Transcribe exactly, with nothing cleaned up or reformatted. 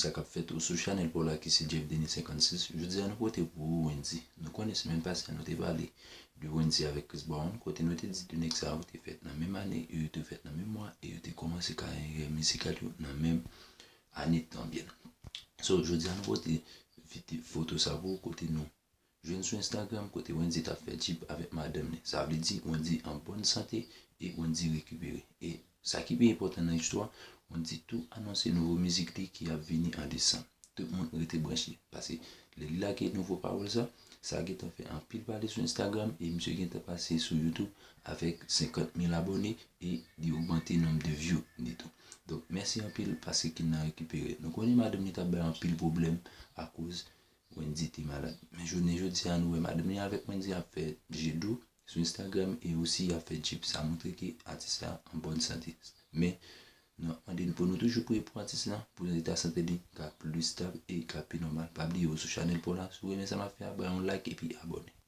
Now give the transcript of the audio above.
Sa k ap fèt ou sou chanèl pa w la ki se Jeff Denis senkannsis. Jodi a nou pote pou ou Wendyy. Nou konnen semèn pase a nou te pale de Wendyy avèk Chris Brown, kote nou te di de nèg sa yo te fèt nan menm ane, e yo te fèt nan menm mwa, e yo te kòmanse karyè mizikal yo nan menm ane tan byen. So, jodi a nou pote vide- foto sa pou ou kote nou jwenn sou Instagram kote Wendyy t ap fè jip avèk madanm li. Sa vle di Wendyy an bòn sante e Wendyy rekipere. E sa ki pi enpòtan nan istwa, Wendyy tou anonse nouvo mizik li ki ap vini an desanm. Tout moun rete branche, paske lè li lage nouvo pawòl sa, sa gentan fè anpil pale sou Instagram e misye gentan pase sou YouTube avèk senkant mil abòne e li ogmante nonb de view li tou. Donk, mèsi anpil paske ki nan rekipere. Nou konnen madanm li t ap bay anpil pwoblèm akoz Wendyy te malad. Men jounen jodi a nou wè madanm li avèk Wendyy ap fè je dou sou Instagram e osi ap fè jip. Sa montre ke atis la an bòn sante. Men nou ap mande pou nou toujou priye pou atis la, pou eta sante li ka pli stab e ka pi nòmal. Pa bliye ou sou chanèl pa w la, si w renmen sa m ap fè a, bay yon like epi abòne.